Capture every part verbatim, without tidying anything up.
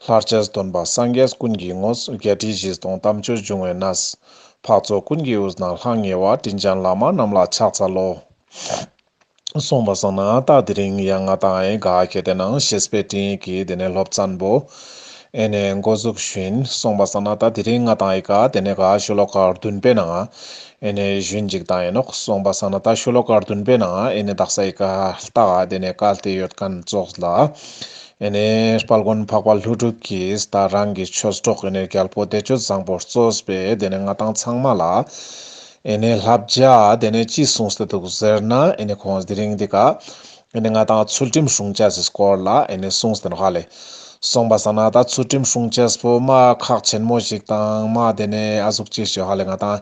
ལྷར་བཅས་སྟོན་པ་སངས་རྒྱས་ཀུན་གྱི་ངོ་། བརྒྱད་ཁྲི་བཞི་སྟོང་དམ་ཆོས་འབྱུང་བའི་གནས། འཕགས་ཚོགས་ཀུན་གྱི་དབུས་ན་ལྷང་ངེ་བ། དྲིན་ཅན་བླ་མ་རྣམས་ལ་ཕྱག་འཚལ་ལོ། སོང་པ་སང་ན་ད་དེ་རིང་ཡང་ང་ཏང་ཨེ་ག་ཁེ་ཏེ་ནང་བཤེས་པའི་སྤྲིངས་ཡིག་གི་དེ་ནས་སློབ་ཚན་པོ་ཨེ་ནས་འགོ་འཛུགས་ཞུ་ཡིན། སོང་པ་སང་ན་ད་དེ་རིང་ང་ཏང་ཨེ་ག་དེ་ནས་ག་ཤོ་ལོ་ཀ་བདུན་པའི་ནང་ཨེ་ནས་ཞུ་ཡིན་ཅིག་ཏང་ཡིན་ནོག། སོང་པ་སང་ན་ད་ཤོ་ལོ་ཀ་བདུན་པའི་ནང་ཨེ་ནས་དག་ས་ཨེ་ག་ལྟ་ག་དེ་ནས་བཀལ་ཏེ་ཡོད་མཁན་ཙོགས་ལ་ཨེ་ནས་དཔལ་མགོན་འཕགས་པ་ཀླུ་སྒྲུབ་ཀྱིས་ད་རང་གི་ཆོས་གྲོགས་ཨེ་ནས་རྒྱལ་པོ་བདེ་སྤྱོད་བཟང་པོ་གཙོས་པའི་དེ་ནས་ང་ཏང་ཚང་མ་ལ་ཨེ་ནས་བསླབ་བྱ་དེ་ནས་ཅི་གསུངས་ཏེ་འདུག་ཟེར་ན་ཨེ་ནས་ཁོང་དེ་རིང་འདི་ག་ཨེ་ནས་ང་ཏང་ཚུལ་ཁྲིམས་སྲུང་བྱ་སི་སྐོར་ལ་ཨེ་ནས་གསུངས་ཏེ་ནོག་ཧ་ལེ། སོང་པ་སང་ན་ད་ཚུལ་ཁྲིམས་སྲུང་བྱ་སི་པོ་མ་ཁག་ཆེན་མོ་ཞིག་དང་མ་དེ་ནས་ཨ་ཟུག་ཅིག་ཞིག་ཧ་ལེ། ང་ཏང་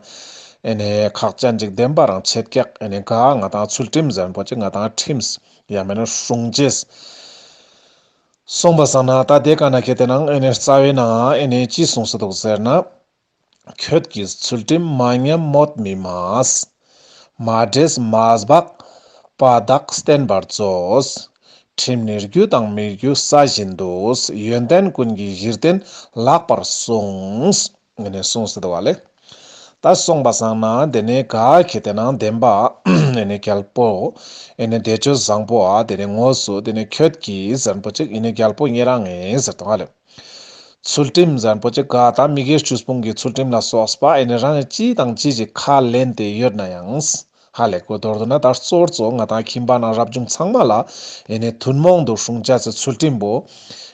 ཨེ་ནས་ཁག་ཅན་ཅིག་བདེན་པ་རང་ཆེད་ཀྱག། ཨེ་ནས་ག་ང་ཏང་ཚུལ་ཁྲིམས་ཟེར་མཁན་པོ་ཅིག་ང་ཏང་ཁྲིམས་ཡང་མེད་ན་སྲུང་བྱེད། སོང་པ་སང་ན་ད་དེ་ག་ན་ཁེ་ཏེ་ནང་ཨེ་ནས་རྩ་བའི་ནང་ཨེ་ནས་ཅི་གསུངས་སུ་འདུག་ཟེར་ན། ཁྱོད་ཀྱིས་ཚུལ་ཁྲིམས་མ་ཉམས་མོད་མི་སྨྲ། མ་འདྲེས་མ་སྦགས་པ་དག་བསྟེན་པར་མཛོད། ཁྲིམས་ནི་རྒྱུ་དང་མི་རྒྱུ་ས་བཞིན་དུ། ཡོན་ཏན་ཀུན་གྱི་གཞི་རྟེན་ལགས་པར་གསུངས། ཨེ་ནས་གསུངས་སུ་འདུག་པ་ལེ། ད་སོང་པ་སང་ན་དེ་ནས་ག་ཁེ་ཏེ་ནང་བདེན་པ་ཨེ་ནས་རྒྱལ་པོ་ཨེ་ནས་བདེ་སྤྱོད་བཟང་པོ་ཨ་དེ་ནས་དངོས་སུ་དེ་ནས་ཁྱོད་ཀྱིས་ཟེར་མཁན་པོ་ཅིག་ཨེ་ནས་རྒྱལ་པོ་ཉེ་རང་ངས་ཟེར་དང་ཧ་ལེ། ཚུལ་ཁྲིམས་ཟེར་མཁན་པོ་ཅིག་ག་ད་མི་དགེ་བཅུ་སྤོང་གི་ཚུལ་ཁྲིམས་ལ་སོགས་པ་ཨེ་ནས་རང་ཅི་དང་ཅི་ཞིག་ཁས་ལེན་ཏེ་ཡོད་ན་ཡང་ཧ་ལེ་གོ་མདོར་བསྡུ་ན་ད་གཙོ་བོ་གཙོ་བོ་ང་ཏང་ཁྱིམ་པ་ནང་རབ་བྱུང་ཚང་མ་ལ་ཨེ་ནས་ཐུན་མོང་དུ་སྲུང་བྱ་སི་ཚུལ་ཁྲིམས་པོ་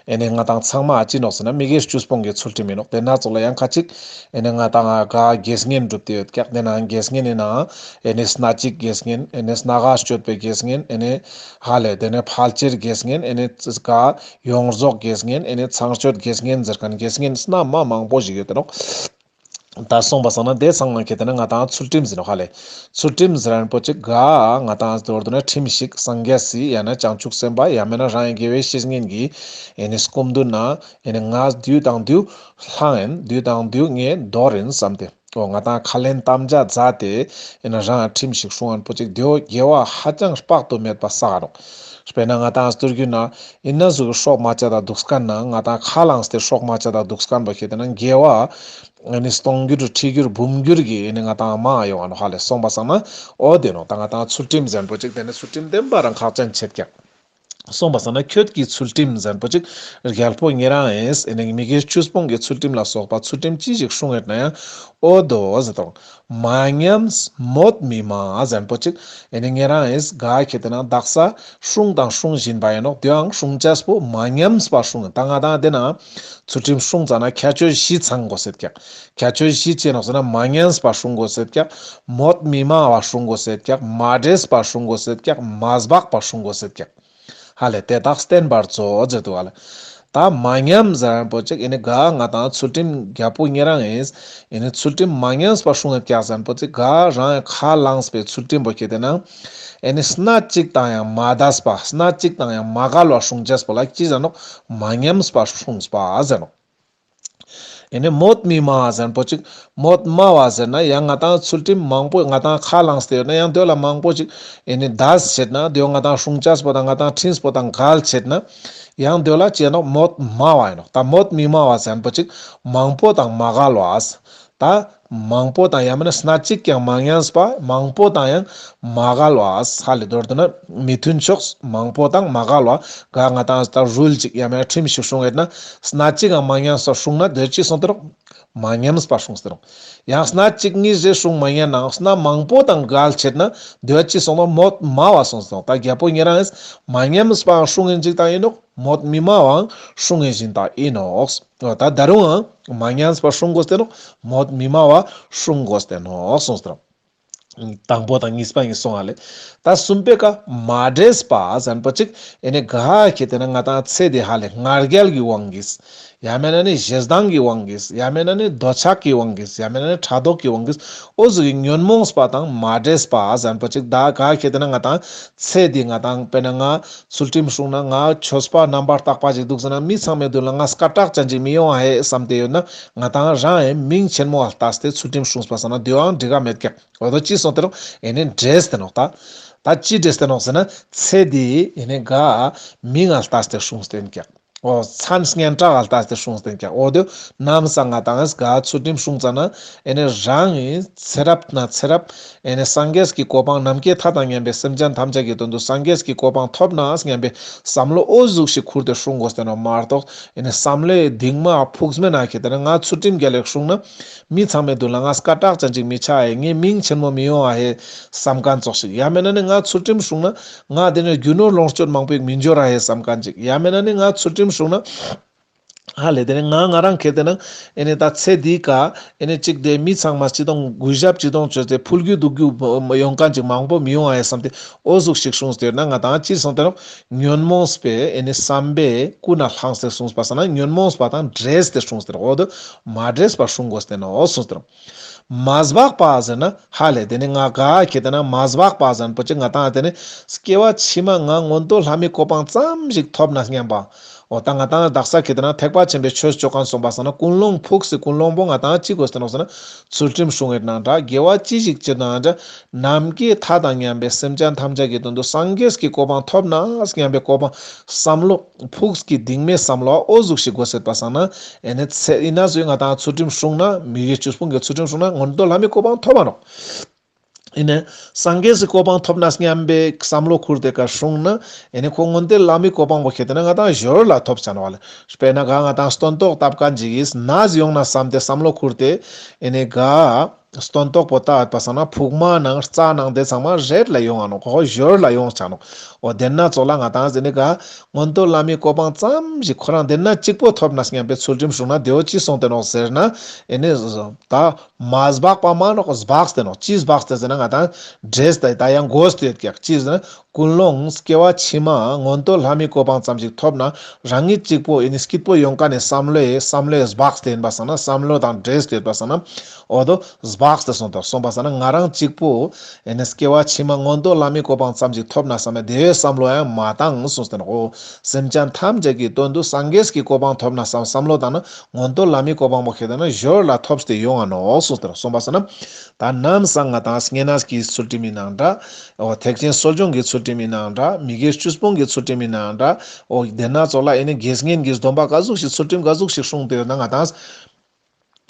ཨེ་ནས་ང་ཏང་ཚང་མ་ཅི་ནོག་ཟེར་ན་མི་དགེ་བཅུ་སྤོང་གི་ཚུལ་ཁྲིམས་ཡིན་ནོག། དེ་ན་ཙོགས་ལ་ཡང་ཁ་ཅིག་ཨེ་ནས་ང་ཏང་ག་དགེ་བསྙེན་སྒྲུབ་སྟེ་ཡོད་ཀྱག། དེ་ནང་དགེ་བསྙེན་ཡིན་ན་ཨེ་ནས་སྣ་གཅིག་དགེ་བསྙེན་ཨེ་ནས་སྣ་ཁ་སྤྱོད་པའི་དགེ་བསྙེན་ཨེ་ནས་ཧ་ལེ་དེ་ནས་ཕལ་ཆེར་དགེ་བསྙེན་ཨེ་ནས་ག་ཡོངས་རྫོགས་དགེ་བསྙེན་ཨེ་ནས་ཚངས་སྤྱོད་དགེ་བསྙེན་ཟེར་མཁན་དགེ་བསྙེན་སྣ་མ་མང་པོ་ཞིག་ཡོད་དེ་ནོག། ད་སོང་པ་སང་ན་དེ་ཚང་མ་ཁེ་ཏེ་ན་ང་ཏང་ཚུལ་ཁྲིམས་ཟེར་ནོག་ཧ་ལེ། ཚུལ་ཁྲིམས་ཟེར་མཁན་པོ་ཅིག་ག་ང་ཏང་མདོར་བསྡུ་ན་ཁྲིམས་ཤིག་སངས་རྒྱས་སི་ཡང་ན་བྱང་ཆུབ་སེམས་དཔའ་ཡང་མེད་ན་རང་གི་དགེ་བའི་བཤེས་གཉེན་གྱི་ཨེ་ནི་སྐུ་མདུན་ན་ཨེ་ནི་ང་དུས་དང་དུས་བླངས་ཡིན། དུས་དང་དུས་ངས་དོར་ཡིན་བསམ་སྟེ། འོ་ང་ཏང་ཁས་ལེན་དམ་བཅའ་མཛད་དེ་ཨེ་ནི་རང་ཁྲིམས་ཤིག་སྲུང་མཁན་པོ་ཅིག་དེའོ་དགེ་བ་ཧ་ཅང་དཔག་ཏུ་མེད་པ་བསགས་ནོག། དཔེར་ན་ང་ཏང་སྟོད་རྒྱུད་ན་ཨིན་ན་ཟུག་གི་སྲོག་མ་བཅད་དང་འདུག་མཁན་ན་ང་ཏང་ཁས་བླངས་ཏེ་སྲོག་མ་བཅད་དང་འདུག་མཁན་པོ་ཁེ་ཏེ་ན་དགེ་བ་ཨེ་ནི་སྟོང་འགྱུར་ཁྲི་འགྱུར་འབུམ་འགྱུར་གྱི་ཨེ་ནི་ང་ཏང་མང་ཡོང་ང་ནོག་ཧ་ལེ། སོང་པ་སང་ན་འོ་དེ་ནོག། ད་ང་ཏང་ཚུལ་ཁྲིམས་ཟེར་མཁན་པོ་ཅིག་དེ་ནི་ཚུལ་ཁྲིམས་བདེན་པ་རང་ཁག་ཅན་ཆེད་ཀྱག། སོང་པ་སང་ན་ཁྱོད་ཀྱི་ཚུལ་ཁྲིམས་ཟེར་མཁན་པོ་ཅིག་རྒྱལ་པོ་ཉེ་རང་ངས་ཨེ་ནི་མི་དགེ་བཅུ་སྤོང་གི་ཚུལ་ཁྲིམས་ལ་སོགས་པ་ཚུལ་ཁྲིམས་ཅི་ཞིག་སྲུང་ཡོད་ན་ཡང་འོ་དོ་ཟེར་དང་། མ་ཉམས་མོད་མི་སྨྲ་ཟེར་མཁན་པོ་ཅིག་ཨེ་ནི་ཉེ་རང་ངས་ག་ཁེ་ཏེ་ན་དག་ས་སྲུང་དང་སྲུང་བཞིན་པ་ཡིན་ནོག། དེའང་སྲུང་བྱས་པོ་མ་ཉམས་པ་སྲུང་ཡིན། ད་ང་ཏང་དེ་ན་ཚུལ་ཁྲིམས་སྲུང་ཙ་ན་ཁྱད་ཆོས་བཞི་ཚང་དགོས་ཟེར་ཀྱག། ཁྱད་ཆོས་བཞི་ཅི་ནོག་ཟེར་ན་མ་ཉམས་པ་སྲུང་དགོས་ཟེར་ཀྱག། མོད་མི་སྨྲ་བ་སྲུང་དགོས་ཟེར་ཀྱག། མ་འདྲེས་པ་སྲུང་དགོས་ཟེར་ཀྱག། མ་སྦགས་པ་སྲུང་དགོས་ཟེར་ཀྱག། ཧ་ལེ་དེ་དག་བསྟེན་པར་མཛོད་ཟེར་འདུག་ཧ་ལེ། ད་མ་ཉམས་ཟེར་མཁན་པོ་ཅིག་ཨེ་ནི་ག་ང་ཏང་ཚུལ་ཁྲིམས་རྒྱལ་པོ་ཉེ་རང་ངས་ཨེ་ནི་ཚུལ་ཁྲིམས་མ་ཉམས་པ་སྲུང་ཡོད་ཀྱག་ཟེར་མཁན་པོ་ཅིག་ག་རང་ཁས་བླངས་པའི་ཚུལ་ཁྲིམས་པོ་ཁེ་ཏེ་ན་ཨེ་ནི་སྣ་གཅིག་དང་ཡང་མ་འདྲེས་པ་སྣ་གཅིག་དང་ཡང་མ་འགལ་བ་སྲུང་བྱས་པོ་ལ་ཅི་ཟེར་ནོག། མ་ཉམས་པ་སྲུངས་པ་ཟེར་ནོག། ཨེ་ནི་མོད་མི་སྨྲ་བ་ཟེར་མཁན་པོ་ཅིག་མོད་སྨྲ་བ་ཟེར་ན་ཡང་ང་ཏང་ཚུལ་ཁྲིམས་མང་པོ་ང་ཏང་ཁས་བླངས་ཏེ་ཡོད་ན་ཡང་དེ་ལ་མང་པོ་ཅིག་ཨེ་ནི་འདྲེས་བྱེད་ན་དེ་ང་ཏང་སྲུང་བྱས་པོ་དང་ང་ཏང་ཁྲིམས་པོ་དང་འགལ་བྱེད་ན་ཡང་དེ་ལ་ཅི་ནོག་མོད་སྨྲ་བ་ཡིན་ནོག། ད་མོད་མི་སྨྲ་བ་ཟེར་མཁན་པོ་ཅིག་མང་པོ་དང་མ་འགལ་བ། ད་མང་པོ་དང་ཡང་མིན་ན་སྣ་གཅིག་ཀྱང་མ་ཉམས་པ། མང་པོ་དང་ཡང་མ་འགལ་བ། ཧ་ལེ་མདོར་བསྡུ་ན་མི་མཐུན་ཕྱོགས་མང་པོ་དང་མ་འགལ་བ། ག་ང་ཏང་ད་རུལ་ཅིག་ཡང་མིན་ན་ཁྲིམས་ཤིག་སྲུང་ཡོད་ན་སྣ་གཅིག་ཡང་མ་ཉམས་པ་སྲུང་ན་དེ་ཅི་སོང་སྟེ་ནོག། མ་ཉམས་པ་སྲུང་སྟེ་ནོག། ཡང་སྣ་གཅིག་གཉིས་རེ་སྲུང་མ་ཉན་ནའང་སྣ་མང་པོ་དང་འགལ་བྱེད་ན་དེ་ཅི་སོང་ནོག། མོད་སྨྲ་བ་སོང་སྟེ་ནོག། ད་རྒྱལ་པོ་ཉེ་རང་ངས་མ་ཉམས་པའང་སྲུང་ཡིན་ཅིག་ད་ཡིན་ནོག། མོད་མི་སྨྲ་བའང་སྲུང་ཡིན་ཅིག་ད་ཡིན་ནོག། འོ་ད་ད་རུང་མ་ཉམས་པ་སྲུང་དགོས་ཏེ་ནོག། མོད་མི་སྨྲ་བ་སྲུང་དགོས་ཏེ་ནོག་གསུངས་ཏེ་ནོག། དང་པོ་དང་གཉིས་པ་གཉིས་སོང་ཧ་ལེ། ད་གསུམ་པའི་ཀ་མ་འདྲེས་པ་ཟེར་མཁན་པོ་ཅིག་ཨེ་ནི་ག་ཁེ་ཏེ་ན་ང་ཏང་ཚེ་འདི་ཧ་ལེ་ང་རྒྱལ་གྱི་དབང་གིས་ཡང་མིན་ན་ནི་ཞེ་སྡང་གི་དབང་གིས་ཡང་མིན་ན་ནི་འདོད་ཆགས་ཀྱི་དབང་གིས་ཡང་མིན་ན་ནི་ཕྲག་དོག་གི་དབང་གིས་འོ་ཟུག་གི་ཉོན་མོངས་པ་དང་མ་འདྲེས་པ་ཟེར་མཁན་པོ་ཅིག་ད་ག་ཁེ་ཏེ་ན་ང་ཏང་ཚེ་འདི་ང་ཏང་དཔེར་ན་ང་ཚུལ་ཁྲིམས་སྲུང་ན་ང་ཆོས་པ་རྣམ་པར་དག་པ་ཅིག་འདུག་ཟེར་ན་མི་ཚང་མའི་མདུན་ལ་ང་སྐད་གྲགས་ཅན་ཅིག་མི་ཡོང་ཧེ་བསམ་སྟེ་ཡོད་ན་ང་ཏང་རང་ཡང་མིང་ཆེན་མོ་ལ་ལྟས་ཏེ་ཚུལ་ཁྲིམས་སྲུངས་པ་སང་ན་དེའང་འགྲིག་ག་མེད་ཀྱག། འོ་དོ་ཅི་སོང་སྟེ་ནོག། ཨེ་ནི་འདྲེས་ཏེ་ནོག་ད། ད་ཅི་འདྲེས་ཏེ་ནོག་ཟེར་ན་ཚེ་འདི་ཨེ་ནི་ག་མིང་ལ་ལྟས་ཏེ་སྲུངས་ཏེ་ཡིན་ཀྱག། འོ་མཚན་སྙན་གྲགས་ལ་ལྟ་སྟེ་སྲུངས་ཏེ་ཀྱག། འོ་དེ་ནམ་སང་ང་དང་ག་ཚུལ་ཁྲིམས་སྲུང་ཙ་ན་ཨེ་ནེ་རང་ངི་ཚེ་རབས་ན་ཚེ་རབས་ཨེ་ནེ་སངས་རྒྱས་ཀྱི་གོ་འཕང་ནམ་མཁའི་མཐའ་དང་མཉམ་པའི་སེམས་ཅན་ཐམས་ཅད་ཀྱི་དོན་དུ་སངས་རྒྱས་ཀྱི་གོ་འཕང་ཐོབ་ན་སྙམ་པའི་བསམ་བློ་འོ་ཟུག་ཞིག་ཁུར་ཏེ་སྲུང་དགོས་ཏེ་ནོག་མ་གཏོགས་ཨེ་ནེ་བསམ་བློའི་གདིང་མ་ཕུགས་མེད་ན་ཁེ་ཏེ་ན་ང་ཚུལ་ཁྲིམས་རྒྱལ་ལ་སྲུང་ན་མི་ཚང་མའི་མདུན་ལ་ང་སྐད་གྲགས་ཅན་ཅིག་མི་ཆགས་ཨེ། ངའི་མིང་ཆེན་མོ་མི་ཡོང་ཨ་ཧེ་བསམ་མཁན་ཙོགས་ཤིག། ཡང་མེད་ན་ནི་ང་ཚུལ་ཁྲིམས་སྲུང་ན་ང་དེ་ནས་རྒྱུ་ནོར་ལོངས་སྤྱོད་མང་པོ་ཞིག་མི་འབྱོར་ར་ཧེ་བསམ་མཁན་ཅིག། ཡང་མེད་ན་ནི་ང་ཚུལ་ཁྲིམས་སྲུང་ན་ཧ་ལས་དེ་ནས་ང་ང་རང་ཁེ་ཏེ་ན་ཨེ་ནི་ད་ཚེ་འདིའི་ཀ་ཨེ་ནི་གཅིག་དེ་མི་ཚང་མ་སྤྱི་དོང་གུས་ཞབས་སྤྱི་དོང་བཅོས་ཏེ་ཕུལ་རྒྱུ་འདུག་རྒྱུ་ཡོང་མཁན་ཅིག་མང་པོ་མི་ཡོང་ཨ་ཧེ་བསམ་སྟེ་འོ་ཟུག་ཞིག་སྲུངས་ཏེ་ཡོད་ན་ང་དང་ཅི་སོང་སྟེ་ནོག། ཉོན་མོངས་པའི་ཨེ་ནི་བསམ་པས་ཀུན་ནས་བསླངས་ཏེ་སྲུངས་པ་སང་ན་ཉོན་མོངས་པ་དང་འདྲེས་ཏེ་སྲུངས་ཏེ་ནོག། འོ་དེ་མ་འདྲེས་པ་སྲུང་དགོས་ཏེ་ནོག་སྲུངས་ཏེ་ནོག། མ་སྦགས་པ་ཟེར་ན་ཧ་ལས་དེ་ནི་ང་ག་ཁེ་ཏེ་ན་མ་སྦགས་པ་ཟེར་ན་པོ་ཅིག་ང་དང་དེ་ནི་སྐྱེ་བ་ཕྱི་མ་ང་མངོན་མཐོ་ལྷ་མིའི་གོ་འཕང་ཙམ་ཞིག་ཐོབ་ན་སྙམ་པ། འོ་ད་ང་དང་དག་ས་ཁེ་ཏེ་ན་ཐེག་པ་ཆེན་པོའི་ཆོས་སྤྱོད་མཁན་སོང་པ་སང་ན་ཀུན་སློང་ཕུགས་སུ་ཀུན་སློང་པོ་ང་དང་ཅི་དགོས་ཏེ་ནོག་ཟེར་ན་ཚུལ་ཁྲིམས་སྲུང་ངེད་ནང་འདྲ་དགེ་བ་ཅི་ཞིག་བྱེད་ནང་འདྲ་ནམ་མཁའི་མཐའ་དང་མཉམ་པའི་སེམས་ཅན་ཐམས་ཅད་ཀྱི་དོན་དུ་སངས་རྒྱས་ཀྱི་གོ་འཕང་ཐོབ་ན་སྙམ་པའི་གོ་འཕང་བསམ་བློ་ཕུགས་ཀྱི་གདིང་མའི་བསམ་བློ་འོ་ཟུག་ཞིག་དགོས་སེད་པ་སང་ན། ཨེ་ནི་ཚེ་ཨི་ན་ཟུག་ང་དང་ཚུལ་ཁྲིམས་སྲུང་ན་མི་དགེ་བཅུ་སྤོང་གི་ཚུལ་ཁྲིམས་སྲུང་ན་མངོན་མཐོ་ལྷ་མིའི་གོ་འཕང་ཐོབ་པ་ནོག། ཨེ་ནི་སངས་རྒྱས་སི་གོ་འཕང་ཐོབ་ན་སྙམ་པའི་བསམ་བློ་ཁུར་ཏེ་ཀ་སྲུང་ན་ཨེ་ནི་ཁོ་མངོན་མཐོ་ལྷ་མིའི་གོ་འཕང་པོ་ཁེ་ཏེ་ན་ང་དང་ཞོར་ལ་ཐོབ་ཆ་ནོག་ལེ། དཔེར་ན་ག་ང་དང་སྟོན་ཐོག་བཏབ་མཁན་ཅིག་གིས་ནས་ཡོང་ན་བསམ་སྟེ་བསམ་བློ་ཁུར་ཏེ་ཨེ་ནི་ག་སྟོན་ཐོག་པོ་བཏབ་པ་སང་ན་ཕུག་མ་ནང་རྩ་ནང་དེ་ཚང་མ་རེད་ལ་ཡོང་ང་ནོག། ཁོ་ཞོར་ལ་ཡོང་ཆ་ནོག། འོ་དེ་ན་ཙོགས་ལ་ང་དང་ཟེར་ནི་ག་མངོན་མཐོ་ལྷ་མིའི་གོ་འཕང་ཙམ་ཞིག་ཁོ་རང་དེ་ན་གཅིག་པོ་ཐོབ་ན་སྙམ་པའི་ཚུལ་ཁྲིམས་སྲུང་ན་དེའོ་ཅི་སོང་སྟེ་ནོག་ཟེར་ན་ཨེ་ནི་ད་མ་སྦགས་པ་མ་ནོག། སྦགས་ཏེ་ནོག། ཅི་སྦགས་ཏེ་ཟེར་ན་ང་དང་འདྲེས་ཏེ་ད་ཡང་དགོས་ཏེ་ཡོད་ཀྱག། ཅི་ཟེར་ན་ཀུན་སློང་སྐྱེ་བ་ཕྱི་མ་མངོན་མཐོ་ལྷ་མིའི་གོ་འཕང་ཙམ་ཞིག་ཐོབ་ན་རང་ཉིད་གཅིག་པོ་ཨེ་ནི་སྐྱིད་པོ་ཡོང་མཁན་ནི་བསམ་བློའི་བསམ་བློའི་སྦགས་ཏེ་ཡིན་པ་སང་ན་བསམ་བློ་དང་འདྲེས་ཏེ་ཡོད་པ་སང་ན་འོ་དོ་སྦགས་ཏེ་སོང་དོ། སོང་པ་སང་ན་ང་རང་གཅིག་པོ་ཨེ་ནི་སྐྱེ་བ་ཕྱི་མ་མངོན་མཐོ་ལྷ་མིའི་གོ་འཕང་ཙམ་ཞིག་ཐོབ་ན་བསམ་ན་དེ་བས་བསམ་བློ་ཡང་མ་བཏང་གསུངས་ཏེ་ནོག། འོ་སེམས་ཅན་ཐམས་ཅད་ཀྱི་དོན་དུ་སངས་རྒྱས་ཀྱི་གོ་འཕང་ཐོབ་ན་བསམ་བསམ་བློ་བཏང་ན་མངོན་མཐོ་ལྷ་མིའི་གོ་འཕང་པོ་ཁེ་ཏེ་ན་ཞོར་ལ་ཐོབ་སྟེ་ཡོང་ང་ནོག་གསུངས་ཏེ་ནོག། སོང་པ་སང་ན་ད་ནམ་སང་ང་དང་བསྙེན་གནས་ཀྱི་ཚུལ་ཁྲིམས་ཡིན་ནང་འདྲ། འོ་ཐེག་ཆེན་གསོ་སྦྱོང་གི་ཚུལ་ཁྲིམས་ཡིན་ནང་འདྲ། མི་དགེ་བཅུ་སྤོང་གི་ཚུལ་ཁྲིམས་ཡིན་ནང་འདྲ། འོ་དེ་ན་ཙོགས་ལ་ཨེ་ནི་དགེ་བསྙེན་གྱི་སྡོམ་པ་ག་ཟུག་ཞིག་ཚུལ་ཁྲིམས་ག་ཟུག་ཞིག་སྲུང་སྟེ་ཡོད་ན་ང་དང་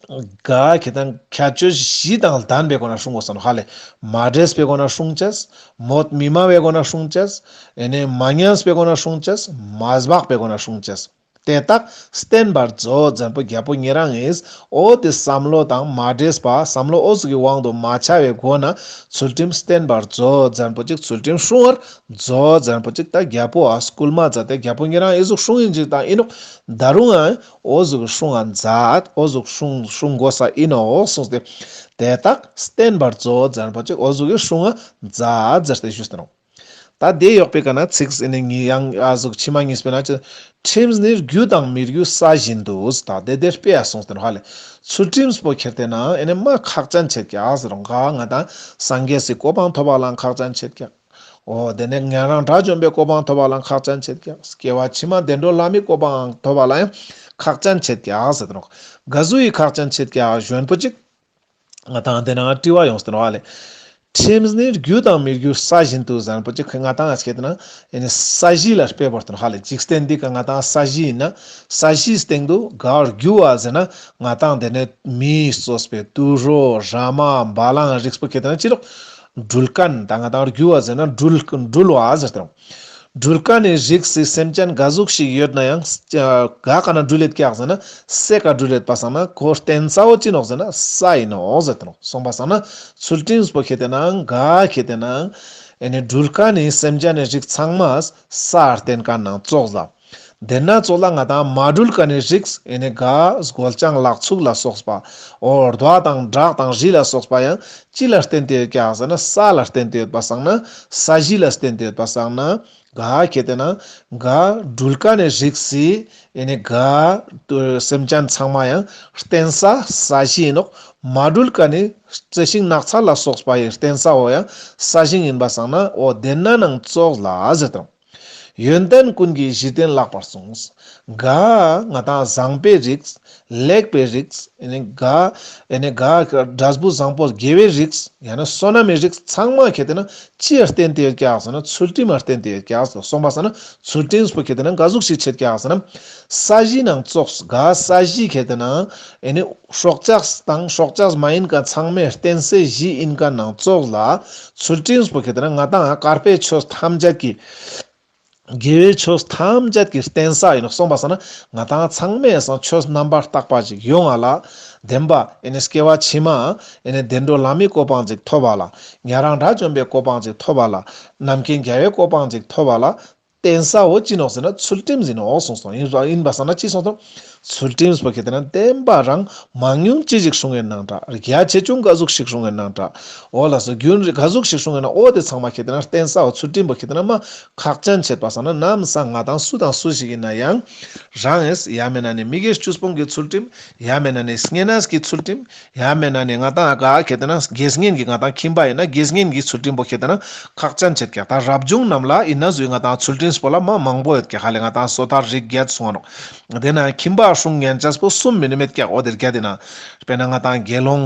ག་ཁེ་ཏེ་ན་ཁྱད་ཆོས་བཞི་དང་ལྡན་པའི་སྒོ་ན་སྲུང་དགོས་ས་ནོག་ཧ་ལེ། མ་འདྲེས་པའི་སྒོ་ན་སྲུང་ཅེས། མོད་མི་སྨྲ་བའི་སྒོ་ན་སྲུང་ཅེས། ཨེ་ནི་མ་ཉམས་པའི་སྒོ་ན་སྲུང་ཅེས། མ་སྦགས་པའི་སྒོ་ན་སྲུང་ཅེས། དེ་དག་བསྟེན་པར་མཛོད་ཟེར་པོ་རྒྱལ་པོ་ཉེ་རང་ངིས་འོ་དེ་བསམ་བློ་དང་མ་འདྲེས་པ་བསམ་བློ་འོ་ཟུག་གི་དབང་དུ་མ་ཆ་བའི་སྒོ་ན་ཚུལ་ཁྲིམས་བསྟེན་པར་མཛོད་ཟེར་པོ་ཅིག། ཚུལ་ཁྲིམས་སྲུང་བར་མཛོད་ཟེར་པོ་ཅིག། ད་རྒྱལ་པོ་ཨ་སྐུལ་མ་མཛད་དེ་རྒྱལ་པོ་ཉེ་རང་ཨི་ཟུག་སྲུང་ཡིན་ཅིག་ད་ཨིན་ནོག། ད་རུང་ཨ་འོ་ཟུག་གི་སྲུང་ང་མཛད། འོ་ཟུག་སྲུང་སྲུང་དགོས་ས་ཨིན་ནོག་གསུངས་ཏེ། དེ་དག་བསྟེན་པར་མཛོད་ཟེར་པོ་ཅིག། འོ་ཟུག་གི་སྲུང་ང་མཛད་ཟེར་ཏེ་ཞུས་ཏེ་ནོག། ད་དེ་ཡོག་པའི་ཀ་ན་ཚིག་ཨེ་ནི་ཉི་ཡང་ཨ་ཟུག་ཕྱི་མ་གཉིས་པའི་ན་ཅི། ཁྲིམས་ནི་རྒྱུ་དང་མི་རྒྱུ་ས་བཞིན་དུ། ད་དེ་དེ་དཔེ་ཡ་སོང་སྟེ་ནོག་ཧ་ལེ། ཚུལ་ཁྲིམས་པོ་ཁྱེར་ཏེ་ན་ཨེ་ནི་མ་ཁག་ཅན་ཆེད་ཀྱག་ཟེར་རུང་ག་ང་དང་སངས་རྒྱས་སི་གོ་འཕང་ཐོབ་པ་ལའང་ཁག་ཅན་ཆེད་ཀྱག། འོ་དེ་ནས་ཉན་རང་དགྲ་བཅོམ་པའི་གོ་འཕང་ཐོབ་པ་ལའང་ཁག་ཅན་ཆེད་ཀྱག། སྐྱེ་བ་ཕྱི་མ་བདེ་འགྲོ་ལྷ་མིའི་གོ་འཕང་ཐོབ་པ་ལའང་ཁག་ཅན་ཆེད་ཀྱག་ཟེར་ཏེ་ནོག། ག་ཟུག་གི་ཁག་ཅན་ཆེད་ཀྱག་ཞུ་ན་པོ་ཅིག། ང་དང་དེ་ནང་དྲི་བ་ཡོངས་ཏེ་ནོག་ཧ་ལེ། ཁྲིམས་ནི་རྒྱུ་དང་མི་རྒྱུ་ས་བཞིན་དུ་ཟེར་ན་པོ་ཅིག་ང་དང་ཨ་སྐད་དེ་ན་ཨེ་ནི་ས་གཞི་ལ་དཔེ་བོར་ཏེ་ནོག་ཧ་ལེ། འཇིག་རྟེན་འདི་ཀ་ང་དང་ས་གཞི་ཡིན་ན་ས་གཞིའི་སྟེང་དུ་ག་རྒྱུ་བ་ཟེར་ན་ང་དང་དེ་ནས་མིས་གཙོས་པའི་དུད་འགྲོ་ར་མ་བ་ལང་རིགས་པོ་སྐད་དེ་ན་ཅི་ནོག། འགྲུལ་མཁན་ད་ང་དང་རྒྱུ་བ་ཟེར་ན་འགྲུལ་འགྲུལ་བ་ཟེར་ཏེ་ནོག། འགྲུལ་མཁན་ནི་རིགས་སི་སེམས་ཅན་ག་ཟུག་ཞིག་ཡོད་ན་ཡང་ག་ཀ་ན་འགྲུལ་ལེད་ཀྱག་ཟེར་ན་སའི་ཀ་འགྲུལ་ལེད་པ་སང་ན་ཁོ་རྟེན་ས་བོ་ཅི་ནོག་ཟེར་ན་ས་ཡིན་ནོག་ཟེར་ཏེ་ནོག། སོང་པ་སང་ན་ཚུལ་ཁྲིམས་པོ་ཁེ་ཏེ་ན་ག་ཁེ་ཏེ་ན་ཨེ་ནི་འགྲུལ་མཁན་ནི་སེམས་ཅན་ནི་རིགས་ཚང་མ་ས་རྟེན་མཁན་ནང་ཙོགས་ལ། དེ་ན་ཙོགས་ལ་ང་དང་མ་འགྲུལ་མཁན་ནི་རིགས་ཨེ་ནི་ག་སྒོ་ལྕང་ལག་ཚུགས་ལ་སོགས་པ། འོ་རྡོ་དང་བྲག་དང་རི་ལ་སོགས་པ་ཡང་ཅི་ལ་བརྟེན་ཏེ་ཡོད་ཀྱག་ཟེར་ན་ས་ལ་བརྟེན་ཏེ་ཡོད་པ་སང་ན་ས་གཞི་ལ་བརྟེན་ཏེ་ཡོད་པ་སང་ན་ག་ཁེ་ཏེ་ན་ག་འགྲུལ་མཁན་ནི་རིགས་སི་ཨེ་ནི་ག་སེམས་ཅན་ཚང་མ་ཡང་རྟེན་ས་ས་གཞི་ཡིན་ནོག། མ་འགྲུལ་མཁན་ནི་རྩི་ཤིང་ནགས་ཚལ་ལ་སོགས་པ་ཡི་རྟེན་ས་བོ་ཡང་ས་ཞིང་ཡིན་པ་སང་ན་འོ་དེ་ན་ནང་ཙོགས་ལ་ཟེར་ཏེ་ནོག། ཡོན་ཏན་ཀུན་གྱི་གཞི་རྟེན་ལེགས་པར་གསུངས། ག་ང་ཏང་བཟང་པའི་རིགས། ལེགས་པའི་རིགས། ཨེ་ནི་ག་ཨེ་ནི་ག་འབྲས་བུ་བཟང་པོ་དགེ་བའི་རིགས། ཡང་ན་བསོད་ནམས་མི་རིགས་ཚང་མ་ཁེ་ཏེ་ན་ཅི་ཡ་བརྟེན་ཏེ་ཡོད་ཀྱག་ཟེར་ན་ཚུལ་ཁྲིམས་ལ་བརྟེན་ཏེ་ཡོད་ཀྱག་ཟེར། སོང་པ་ས་ན་ཚུལ་ཁྲིམས་པོ་ཁེ་ཏེ་ན་ག་ཟུག་ཞིག་ཆེད་ཀྱག་ཟེར་ན། ས་གཞི་ནང་ཙོགས། ག་ས་གཞི་ཁེ་ཏེ་ན་ཨེ་ནི་སྲོག་ཆགས་དང་སྲོག་ཆགས་མ་ཡིན་མཁན་ཚང་མའི་རྟེན་སའི་གཞི་ཡིན་མཁན་ནང་ཙོགས་ལ་ཚུལ་ཁྲིམས་པོ་ཁེ་ཏེ་ན་ང་ཏང་དཀར་པོའི་ཆོས་ཐམས་ཅད་ཀྱི། དགེ་བའི་ཆོས་ཐམས་ཅད་ཀྱི་རྟེན་ས་ཡིན་ནོག། སོང་པ་ས་ན་ང་ཏང་ཚང་མའི་སང་ཆོས་རྣམ་པར་དག་པ་ཅིག་ཡོང་ང་ལ། བདེན་པ་ཨེ་ནི་སྐྱེ་བ་ཕྱི་མ་ཨེ་ནི་བདེ་འགྲོ་ལྷ་མིའི་གོ་འཕང་ཅིག་ཐོབ་པ་ལ། ཉན་རང་དགྲ་བཅོམ་པའི་གོ་འཕང་ཅིག་ཐོབ་པ་ལ། རྣམ་མཁྱེན་རྒྱལ་བའི་གོ་འཕང་ཅིག་ཐོབ་པ་ལ། རྟེན་ས་བོ་ཅི་ནོག་ཟེར་ན་ཚུལ་ཁྲིམས་ཡིན་ནོག་གསུངས་སོང་། ཡིན་པ་ས་ན་ཅི་གསུངས་སོང་། ཚུལ་ཁྲིམས་པོ་ཁེ་ཏེ་ན་བདེན་པ་རང་མང་ཉུང་ཅི་ཞིག་སྲུང་ངེ་ནང་འདྲ། རྒྱ་ཆེ་ཆུང་ག་ཟུག་ཞིག་སྲུང་ངེ་ནང་འདྲ། འོ་ལ་སོ་རྒྱུན་རིང་ག་ཟུག་ཞིག་སྲུང་ངེ་ན་འོ་དེ་ཚང་མ་ཁེ་ཏེ་ན་རྟེན་ས་བོ་ཚུལ་ཁྲིམས་པོ་ཁེ་ཏེ་ན་མ་ཁག་ཅན་ཆེད་པ་ས་ན་ནམ་སང་ང་ཏང་སུ་དང་སུ་ཞིག་ཡིན་ན་ཡང་རང་ཨེས་ཡ་མེ་ན་ནི་མི་དགེ་བཅུ་སྤོང་གི་ཚུལ་ཁྲིམས། ཡ་མེ་ན་ནི་བསྙེན་གནས་ཀྱི་ཚུལ་ཁྲིམས། ཡ་མེ་ན་ནི་ང་ཏང་ག་ཁེ་ཏེ་ན་དགེ་བསྙེན་གྱི་ང་ཏང་ཁྱིམ་པ་ཡིན་ན་དགེ་བསྙེན་གྱི་ཚུལ་ཁྲིམས་པོ་ཁེ་ཏེ་ན་ཁག་ཅན་ཆེད་ཀྱག། ད་རབ་བྱུང་རྣམས་ལ་ཡིན་ན་ཟུའི་ང་ཏང་ཚུལ་ཁྲིམས་པོ་ལ་མ་མང་པོ་ཡོད་ཀྱག། ཧ་ལེ་ང་ཏང་སོ་ཐར་རིགས་བརྒྱད་གསུང་ང་ནོག། དེ་ན་ཁྱིམ་པ་སྲུང་ཉན་ཅེས་པོ་གསུམ་མིན་ནི་མེད་ཀྱག། འོ་དེ་བརྒྱད་དེ་ན་དཔེར་ན་ང་ཏང་དགེ་སློང་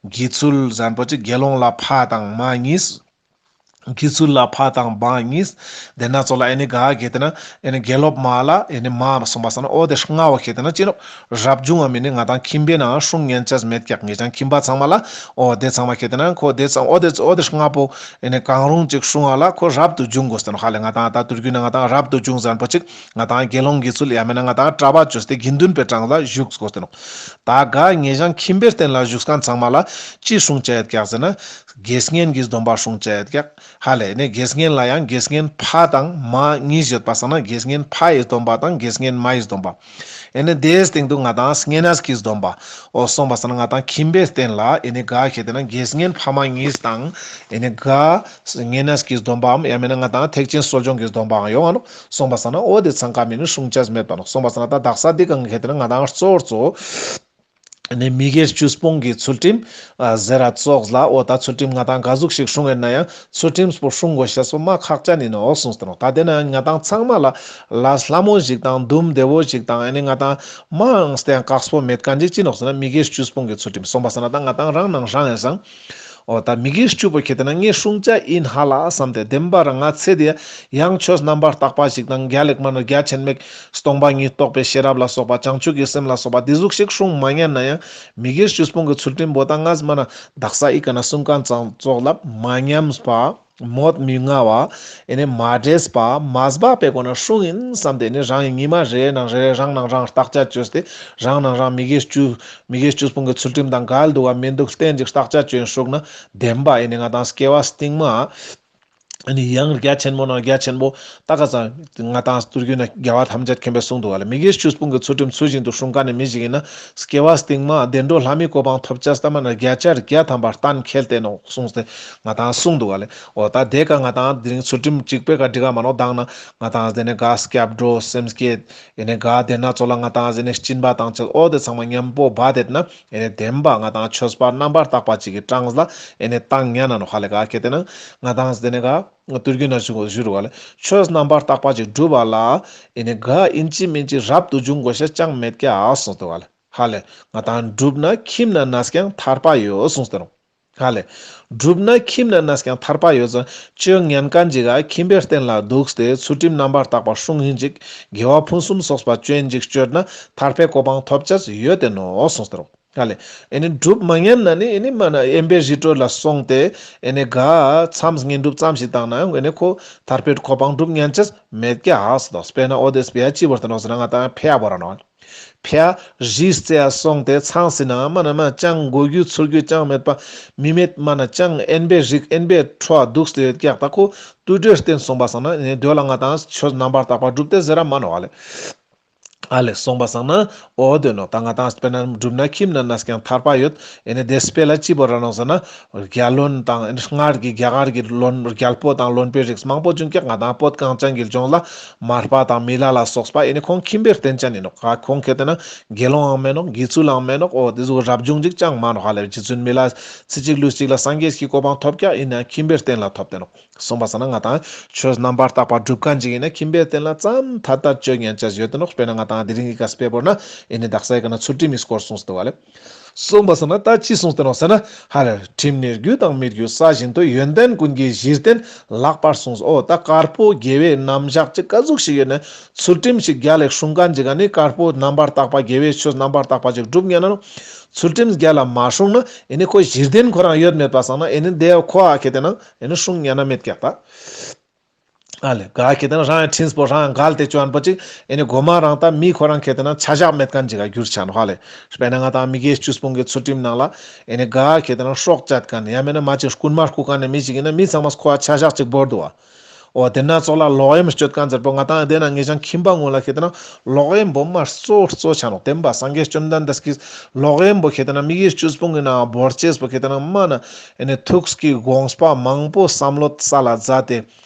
དགེ་ཚུལ་ཟེར་མཁན་པོ་ཅིག། དགེ་སློང་ལ་ཕ་དང་མ་གཉིས། དགེ་ཚུལ་ལ་ཕ་དང་མ་གཉིས། དེ་ན་ཙོགས་ལ་ཨེ་ནི་ག་ཁེ་ཏེ་ན་ཨེ་ནི་དགེ་སློབ་མ་ལ་ཨེ་ནི་མ་སོང་པ་ས་ན་འོ་དེ་ལྔ་བོ་ཁེ་ཏེ་ན་ཅི་ནོག། རབ་བྱུང་བ་མིན་ནི་ང་ཏང་ཁྱིམ་པའི་ནང་སྲུང་ཉན་ཅེས་མེད་ཀྱག། ངེ་ཅང་ཁྱིམ་པ་ཚང་མ་ལ་འོ་དེ་ཚང་མ་ཁེ་ཏེ་ན་ཁོ་དེ་ཚང་འོ་དེ་འོ་དེ་ལྔ་པོ་ཨེ་ནི་གང་རུང་ཅིག་སྲུང་བ་ལ་ཁོ་རབ་ཏུ་བྱུང་དགོས་ཏེ་ནོག། ཧ་ལེ་ང་ཏང་ད་དུས་རྒྱུན་ན་ང་ཏང་རབ་ཏུ་བྱུང་ཟེར་མཁན་པོ་ཅིག། ང་ཏང་དགེ་སློང་དགེ་ཚུལ་ཡ་མེ་ན་ང་ཏང་གྲྭ་པ་བཅོས་ཏེ་དགེ་འདུན་པའི་གྲངས་ལ་བཞུགས་དགོས་ཏེ་ནོག། ད་ག་ངེ་ཅང་ཁྱིམ་པའི་རྟེན་ལ་བཞུགས་མཁན་ཚང་མ་ལ་ཅི་སྲུང་ཅེས་ཡོད་ཀྱག་ཟེར་ན། དགེ་བསྙེན་གྱི་སྡོམ་པ་སྲུང་ཅེས་ཡོད་ཀྱག། ཧ་ལེ་ནི་དགེ་བསྙེན་ལ་ཡང་དགེ་བསྙེན་ཕ་དང་མ་གཉིས་ཡོད་པ་སང་ན་དགེ་བསྙེན་ཕ་ཡི་སྡོམ་པ་དང་དགེ་བསྙེན་མ་ཡི་སྡོམ་པ། ཨེ་ནི་དེའི་སྟེང་དུ་ང་ཏང་བསྙེན་གནས་ཀྱི་སྡོམ་པ། འོ་སོང་པ་སང་ན་ང་ཏང་ཁྱིམ་པའི་རྟེན་ལ་ཨེ་ནི་ག་ཁེ་ཏེ་ན་དགེ་བསྙེན་ཕ་མ་གཉིས་དང་ཨེ་ནི་ག་བསྙེན་གནས་ཀྱི་སྡོམ་པའམ་ཡ་མེ་ན་ང་ཏང་ཐེག་ཆེན་གསོ་སྦྱོང་གི་སྡོམ་པའང་ཡོང་ང་ནོག། སོང་པ་སང་ན་འོ་དེ་ཚང་ཀ་མིན་ནི་སྲུང་ཅེས་མེད་པ་ནོག། སོང་པ་སང་ན་ད་དག་ས་འདི་གང་ཁེ་ཏེ་ན་ང་ཏང་གཙོ་བོར་གཙོ་ནི་མི་དགེ་བཅུ་སྤོང་གི་ཚུལ་ཁྲིམས་ཨ་ཟེར་ར་ཙོགས་ལ་འོ་ད་ཚུལ་ཁྲིམས་ང་ཏང་ག་ཟུག་ཞིག་སྲུང་ཡོད་ན་ཡང་ཚུལ་ཁྲིམས་པོ་སྲུང་དགོས་ཤེས་པོ་མ་ཁག་ཅན་ཡིན་ནོག་གསུངས་ཏེ་ནོག། ད་དེ་ན་ང་ཏང་ཚང་མ་ལ་ལ་ལ་མོ་ཞིག་དང་འདུམ་བདེ་བོ་ཞིག་དང་ཨེ་ནི་ང་ཏང་མ་ཡང་སྟེང་དཀགས་པོ་མེད་མཁན་ཅིག་ཅི་ནོག་ཟེར་ན་མི་དགེ་བཅུ་སྤོང་གི་ཚུལ་ཁྲིམས། སོང་པ་སང་ན་ད་ང་ཏང་རང་ནང་རང་ཡིན་སང་། འོ་ད་མི་དགེ་བཅུ་པོ་ཁེ་ཏེ་ན་ངས་སྲུང་ཅེས་ཡིན་ཧ་ལ་བསམ་སྟེ་བདེན་པ་རང་ང་ཚེ་འདི་ཡང་ཆོས་རྣམ་པར་དག་པ་ཞིག་དང་རྒྱལ་ལེགས་མ་ན་རྒྱ་ཆེན་མོ་སྟོང་པ་ཉིད་རྟོགས་པའི་ཤེས་རབ་ལ་སོགས་པ་བྱང་ཆུབ་ཀྱི་སེམས་ལ་སོགས་པ་འདི་ཟུག་ཞིག་སྲུང་མ་ཉན་ན་ཡང་མི་དགེ་བཅུ་སྤོང་གི་ཚུལ་ཁྲིམས་པོ་ད་ང་མ་ན་དག་ས་ཨི་ཀ་ན་གསུང་མཁན་ཙོགས་ལ་མ་ཉམས་པ། མོད་མི་ང་བ། ཨེ་ནི་མ་འདྲེས་པ། མ་སྦ་པའི་སྒོ་ན་སྲུང་ཡིན་བསམ་སྟེ་ཨེ་ནི་རང་ཉི་མ་རེ་ནང་རེ་རང་ནང་རང་བརྟག་དཔྱད་བཅོས་ཏེ་རང་ནང་རང་མི་དགེ་བཅུ་མི་དགེ་བཅུ་སྤོང་གི་ཚུལ་ཁྲིམས་དང་འགལ་འདུག་ག་མི་འདུག་གཏན་ཅིག་བརྟག་དཔྱད་བཅོས་ཡིན་སྲུང་ན་བདེན་པ་ཨེ་ནི་ང་ཏང་སྐྱེ་བ་སྟིང་མ་ཨེ་ནི་ཡང་རྒྱ་ཆེན་མོ་ནང་རྒྱ་ཆེན་མོ་ད་ག་ས་ང་ཏང་དུས་རྒྱུན་ན་རྒྱལ་བ་ཐམས་ཅད་མཁྱེན་པས་གསུངས་འདུག་ག་ལེ། མི་དགེ་བཅུ་སྤོང་གི་ཚུལ་ཁྲིམས་ཚུལ་བཞིན་དུ་སྲུང་མཁན་ནི་མི་ཞིག་ཡིན་ན་སྐྱེ་བ་སྟིང་མ་བདེ་འགྲོ་ལྷ་མིའི་གོ་འཕང་ཐོབ་ཅེས་ལྟ་མ་ན་བརྒྱ་ཆ་བརྒྱ་ཐམ་པ་གཏན་འཁེལ་ཏེ་ནོག་གསུངས་ཏེ་ང་ཏང་གསུངས་འདུག་ག་ལེ། འོ་ད་དེ་ཀ་ང་ཏང་དེ་རིང་ཚུལ་ཁྲིམས་གཅིག་པོའི་ཀ་འགྲིག་ག་མ་ནོག། མདང་ན་ང་ཏང་དེ་ནས་ག་སྐྱབས་འགྲོ་སེམས་བསྐྱེད་ཨེ་ནི་ག་དེ་ན་ཙོགས་ལ་ང་ཏང་ཨེ་ནི་སྦྱིན་པ་དང་བཅས་འོ་དེ་ཚང་མ་མཉམ་པོ་བ་དེད་ན་ཨེ་ནི་བདེན་པ་ང་ཏང་ཆོས་པ་རྣམ་པར་དག་པ་ཅིག་གི་གྲངས་ལ་ཨེ་ནི་བཏང་ཉན་ན་ནོག་ཧ་ལེ། ག་ཁེ་ཏེ་ན་ང་ཏང་དེ་ནས་ག་དུས་རྒྱུན་ན་ཞུ་ཞུ་རུ་ག་ལེ། ཆོས་རྣམ་པར་དག་པ་ཅིག་སྒྲུབ་པ་ལ་ཨེ་ནི་ག་ཨིན་ཅི་མིན་ཅི་རབ་ཏུ་བྱུང་དགོས་ཤེས་ཅང་མེད་ཀྱག་གསུངས་འདུག་ག་ལེ། ཧ་ལེ། ང་ཏང་སྒྲུབ་ན་ཁྱིམ་ན་ནས་ཀྱང་ཐར་པ་ཡོད་གསུངས་ཏེ་ནོག། ཧ་ལེ། སྒྲུབ་ན་ཁྱིམ་ན་ནས་ཀྱང་ཐར་པ་ཡོད་ཟེར། ཆོས་ཉན་མཁན་ཅིག་ག་ཁྱིམ་པའི་རྟེན་ལ་འདུག་སྟེ་ཚུལ་ཁྲིམས་རྣམ་པར་དག་པ་སྲུང་ཡིན་ཅིག་དགེ་བ་ཕུན་སུམ་ཚོགས་པ་ཅོ་ཡིན་ཅིག་ཅོས་ན་ཐར་པའི་གོ་འཕང་ཐོབ་ཅེས་ཡོད་དེ་ནོག་གསུངས་ཏེ་རོག། ཧ་ལེ། ཨེ་ནི་སྒྲུབ་མ་ཉན་ན་ནི་ཨེ་ནི་མ་ན་དབེན་པའི་རི་ཁྲོད་ལ་སོང་སྟེ་ཨེ་ནི་ག་མཚམས་བསྙེན་སྒྲུབ་ཙམ་ཞིག་བཏང་ན་ཡང་ཨེ་ནི་ཁོ་ཐར་པའི་གོ་འཕང་སྒྲུབ་ཉན་ཅེས་མེད་ཀྱག་ཟེར་དོ། དཔེར་ན་འོ་དེ་སྤེ་ར་ཅི་བོར་ཏེ་ནོག་ཟེར་ན་ང་ཏང་ཕེ་ཡ་བོར་ར་ནོག། ཕེ་ཡ་རིའི་རྩེ་ཡ་སོང་སྟེ་ཚང་སྲིད་ན་མ་ན་མ་ཅང་གོ་རྒྱུ་ཚོར་རྒྱུ་ཅང་མེད་པ་མི་མེད་མ་ན་ཅང་དབེན་པའི་རི་དབེན་པའི་ཁྲོད་འདུག་སྟེ་ཡོད་ཀྱག། ད་ཁོ་དུད་འགྲོའི་རྟེན་སོང་པ་སང་ན་ཨེ་ནི་དེ་ལ་ང་ཏང་ཆོས་རྣམ་པར་དག་པ་སྒྲུབ་སྟེ་ཟེར་ར་མ་ནོག་ལེ། ཨ་ལེ་སོང་པ་སང་ན་འོ་དེ་ནོ་ད་ང་ཏང་དཔེར་ན་སྒྲུབ་ན་ཁྱིམ་ན་ནས་ཀྱང་ཐར་པ་ཡོད། ཨེ་ནི་དེ་དཔེ་ལ་ཅི་བོ་ར་ནོ་ཟེར་ན་རྒྱལ་བློན་དང་ཨེ་ནི་སྔར་གྱི་རྒྱ་གར་གྱི་བློན་རྒྱལ་པོ་དང་བློན་པོའི་རིགས་མང་པོ་བྱུང་ཀྱག། ང་ཏང་བོད་གངས་ཅན་གྱི་ལྗོངས་ལ་མར་པ་དང་མི་ལ་ལ་སོགས་པ་ཨེ་ནི་ཁོང་ཁྱིམ་པའི་རྟེན་ཅན་ཡིན་ནོག། ཁོང་ཁེ་ཏེ་ན་དགེ་སློང་ཡང་མེན་ནོག། དགེ་ཚུལ་ཡང་མེན་ནོག། འོ་དེ་ཟུག་རབ་བྱུང་ཅིག་ཅང་མ་ནོག། ཧ་ལེ་རྗེ་བཙུན་མི་ལ་ཚེ་གཅིག་ལུས་གཅིག་ལ་སངས་རྒྱས་ཀྱི་གོ་འཕང་ཐོབ་ཀྱག། ཡིན་ན་ཁྱིམ་པའི་རྟེན་ལ་ཐོབ་སྟེ་ནོག། སོང་པ་སང་ན་ང་ཏང་ཆོས་རྣམ་པར་དག་པ་སྒྲུབ་མཁན་ཅིག་ཡིན་ན་ཁྱིམ་པའི་རྟེན་ལ་ཙམ་ཐད་ཐད་བཅོ་ཉན་ཅེས་ཡོད་དེ་ནོག། དཔེར་ན་ང་ཏང་དེ་རིང་གི་ཀ་དཔེ་བོར་ན་ཨེ་ནི་དག་ས་ཡི་ཀ་ན་ཚུལ་ཁྲིམས་ཀྱི་སྐོར་གསུངས་ཏེ་བ་ལེ། སོང་པ་སང་ན་ད་ཅི་གསུངས་ཏེ་ནོག་ཟེར་ན་ཧ་ལེ་ཁྲིམས་ནི་རྒྱུ་དང་མི་རྒྱུ་ས་བཞིན་དུ། ཡོན་ཏན་ཀུན་གྱི་གཞི་རྟེན་ལེགས་པར་གསུངས། འོ་ད་དཀར་པོ་དགེ་བའི་རྣམ་གཞག་ཅིག་ག་ཟུག་ཞིག་ཡོད་ན་ཚུལ་ཁྲིམས་ཤིག་རྒྱལ་ལ་སྲུང་མཁན་ཅིག་ག་ནི་དཀར་པོ་རྣམ་པར་དག་པ་དགེ་བའི་ཆོས་རྣམ་པར་དག་པ་ཅིག་སྒྲུབ་ཉན་ན་ནོག། ཚུལ་ཁྲིམས་རྒྱལ་ལ་མ་སྲུང་ན་ཨེ་ནི་ཁོ་གཞི་རྟེན་ཁོ་རང་ཡོད་མེད་པ་སང་ན་ཨེ་ནི་དེ་ཁོ་ཨ་ཁེ་ཏེ་ན་ཨེ་ནི་སྲུང་ཉན་ན་མེད་ཀྱག་ད། ཨ་ལེ་ག་ཁེ་ཏེ་ན་རང་ཡང་ཁྲིམས་པོ་རང་ཡང་འགལ་ཏེ་བཅོ་ཨན་པོ་ཅིག་ཨེ་ནི་གོ་མ་རང་ད་མི་ཁོ་རང་ཁེ་ཏེ་ན་ཆ་བཞག་མེད་མཁན་ཅིག་ག་གྱུར་ཆ་ནོག་ཧ་ལེ། དཔེར་ན་ང་ཏང་མི་དགེ་བཅུ་སྤོང་གི་ཚུལ་ཁྲིམས་ནང་ལ་ཨེ་ནི་ག་ཁེ་ཏེ་ན་སྲོག་གཅད་མཁན་ཡང་མེན་ན་མ་ཅིག་རྐུན་མ་རྐུ་མཁན་ནི་མི་ཅིག་ཡིན་ན་མི་ཚང་མས་ཁོ་ཨ་ཆ་བཞག་ཅིག་བོར་འདུག་བ། འོ་དེ་ན་ཙོགས་ལ་ལོག་གཡེམ་སྤྱོད་མཁན་ཟེར་པོ་ང་ཏང་དེ་ན་ངེད་ཅག་ཁྱིམ་པ་ངོ་ལ་ཁེ་ཏེ་ན་ལོག་གཡེམ་པོ་མ་གཙོ་གཙོ་ཆ་ནོག། དེན་པ་སངས་རྒྱས་བཅོམ་ལྡན་འདས་ཀྱིས་ལོག་གཡེམ་པོ་ཁེ་ཏེ་ན་མི་དགེ་བཅུ་སྤོང་གི་ནང་བོར་ཅེས་པོ་ཁེ་ཏེ་ན་མ་ན་ཨེ་ནི་ཐུགས་ཀྱི་དགོངས་པ་མང་པོ་བསམ་བློ་ས་ལ་མཛད་དེ་